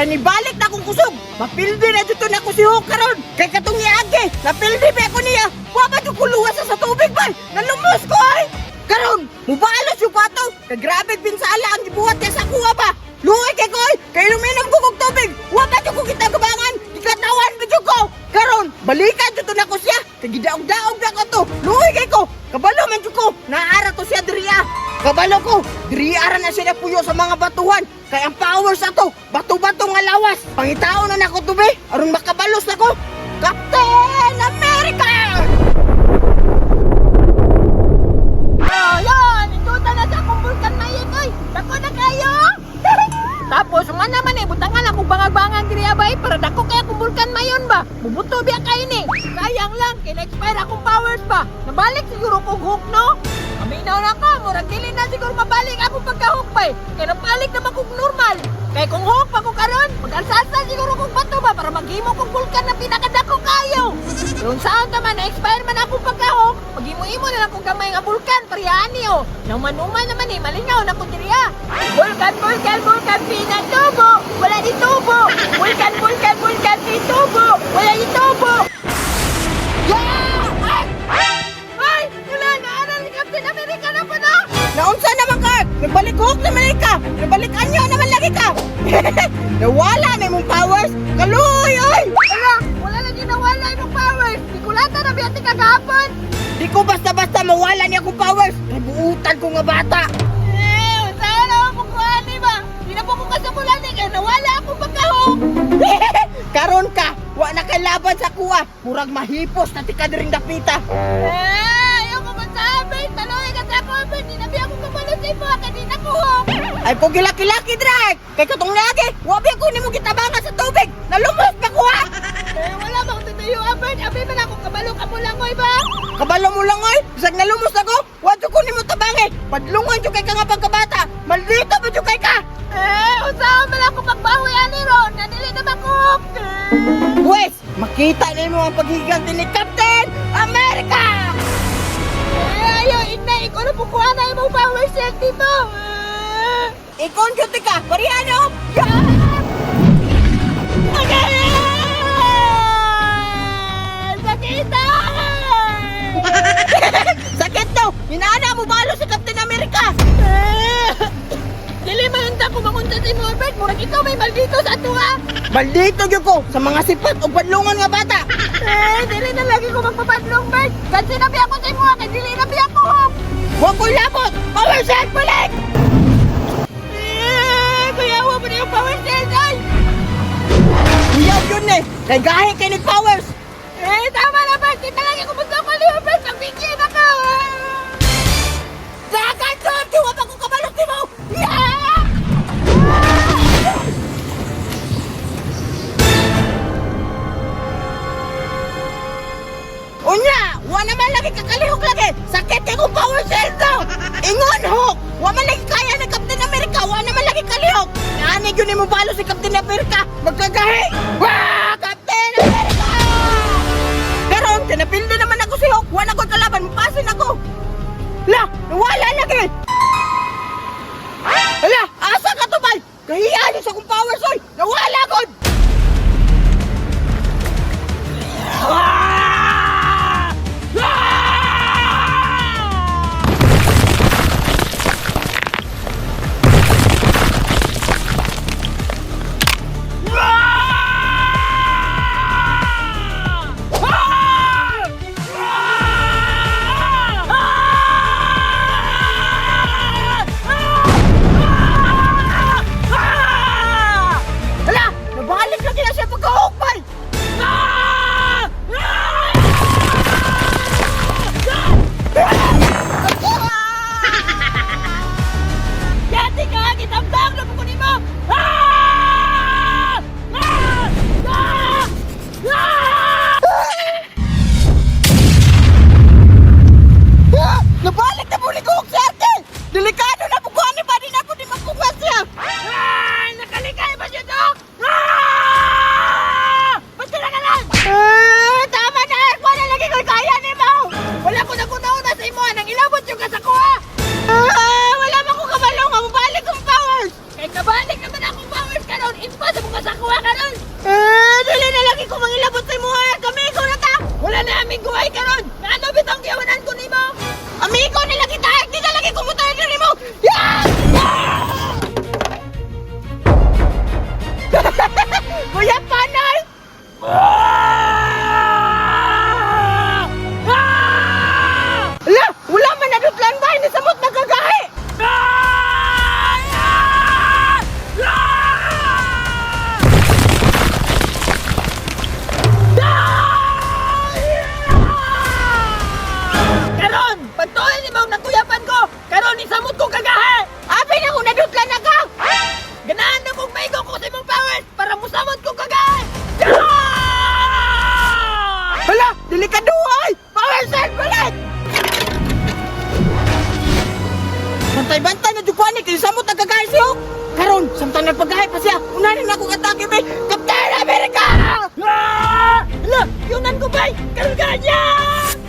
Para nibalik na akong kusog. Mapildi na dito na ako si Hulk karon. Kay katong niagi, napildi ba ako niya? Wa ba jud ko luwas sa tubig ba? Nalumos ko ay. Karon, mubalos yung kwato. Kay grabe pinsala ang gibuhat niya sa kuha ba. Luoy kay ko ay, kay luminom ko kog tubig. Wa ba jud ko kita gabangan? Gikatawan ba jud ko? Karon, balikan jud to nako siya. Kay gidaog-daog na ko to. Luoy kay ko. Kabalo man jud ko. Naara to siya diri ah. Kabalo ko, diri ara na siya puyo sa mga batuhan. Kay ang power sa to, bato-bato nga lawas. Pangitaon na nako tubi, aron makabalos nako. Captain America! Oh, yan! Ituta na sa akong vulkan mayon, oy! Dako na kayo! Tapos, nga naman eh, butangan akong bangag-bangang diri abay para dako kaya akong vulkan mayon ba? Bubuto biya kayo ni. Sayang lang, kay na-expire akong powers ba? Nabalik siguro kong hook, no? Aminaw na ka, murag dili na siguro mabalik akong pagka-hook ba eh. Kay nabalik naman kong normal. Kay kung hook pa ko karon, mag-alsa-alsa siguro kong bato ba para maghimo kong vulkan na pinakadako kayo. Kung saan ta man, na-expire man akong pagka-hook, maghimo-imo na lang kong gamay nga vulkan, parehani oh. Nauman-uman naman eh, malingaw na kong diri ah. Vulkan, vulkan, vulkan, pinatubo! Wala di tubo! Vulkan, vulkan, vulkan, pinatubo! Wala di tubo! Yeah! Ay! Ay! Wala na! Aral ni Captain America na pa na! Naunsa naman ka? Nabalik hook naman ka. Nabalik anyo naman lagi ka. Nawala na imong powers. Kaluoy oy. Wala! Wala lagi nawala imong powers! Di kulata na biyati kagahapon! Di ko basta-basta mawala niya akong powers. Kay buutan ko nga bata. Eh, saan ako kukuha ba? Di na po ko kasukulan eh, kaya nawala akong pagka-hook! Karon ka, wa na kay laban sa kuha. Murag mahipos na tika diring dapita. Eh, ayaw ko masabi! Taloy ka sa ako, Bert! Di na biya ako kabalo sa imo, kaya di na ko hook! Ay ko gilaki-laki drag. Kay katong lagi, wa biya ko nimo gitabangan sa tubig. Nalumos pa ko ha. Eh, wala ba akong tatayo, Bert? Abi man ako kabalo ka mo lang, oy ba? Kabalo mo lang oy. Bisag nalumos ako, wa jud ko nimo tabangi. Padlungan jud kay ka nga pagkabata. Maldito ba jud kay ka? Eh, usaha man ako pagbawi ani ron, na dili na makook! Wes, makita nimo ang paghiganti ni Captain America. Eh, ayaw, inay, ikaw na pukuha na imong power cell dito! Eh, Ikon jud ka, parehano. Yeah! Agay! Sakit! Sakit daw! Inaana mo balo si Captain America! Eh, dili man unta ko mangunta si Norbert, murag ikaw may maldito sa ato ah. Maldito gyud ko sa mga sipat o padlungan nga bata! Eh, dili na lagi ko magpapadlong, Bert. Kasi na biya ko sa imo, kay dili na biya ko. Wa ko'y labot! Power cell balik! Eh, kuya, wa mo na yung power cell, ay! Kuya yun eh! Kay gahi kay ni powers! Eh, tama na, Bert. Di talaga ko gusto ko ni Bert. Pagbigyan ako. Dagan jud! Wa pa ko kabalot nimo! Yeah! Unya! Wa naman lagi kakalihok lagi! Sakit kay kong power cell to! Ingon hook! Wa man lagi kaya ng Captain America! Wa naman lagi kalihok! Naani yun mo balo si Captain America! Magkagahi! Wah! Captain America! Karon, tinapildo naman ako si Hulk! Wa na ko'y kalaban! Mupasin ako! La! Nawala lagi! Hala! Asa ka to, bay? Kahiya niyo sa akong powers, oy! Nawala gud! Ah! Ah! Hala! Nabalik lagi na siya pagkahukbay! Ah! Ah! musamot ko kagahe! Abi na ko nadutlan na ka! Ganahan na kong maigo ko sa imong powers para musamot ko kagahe! Hala, delikado ay! Power cell, balik! Bantay-bantay na jud ko ani kay samot ang kagahe si Hulk. Karon, samtang nagpagahe pa siya, unahin na akong atake bay, Captain America! Ah! Hala, yunan ko bay! Karon ganyan!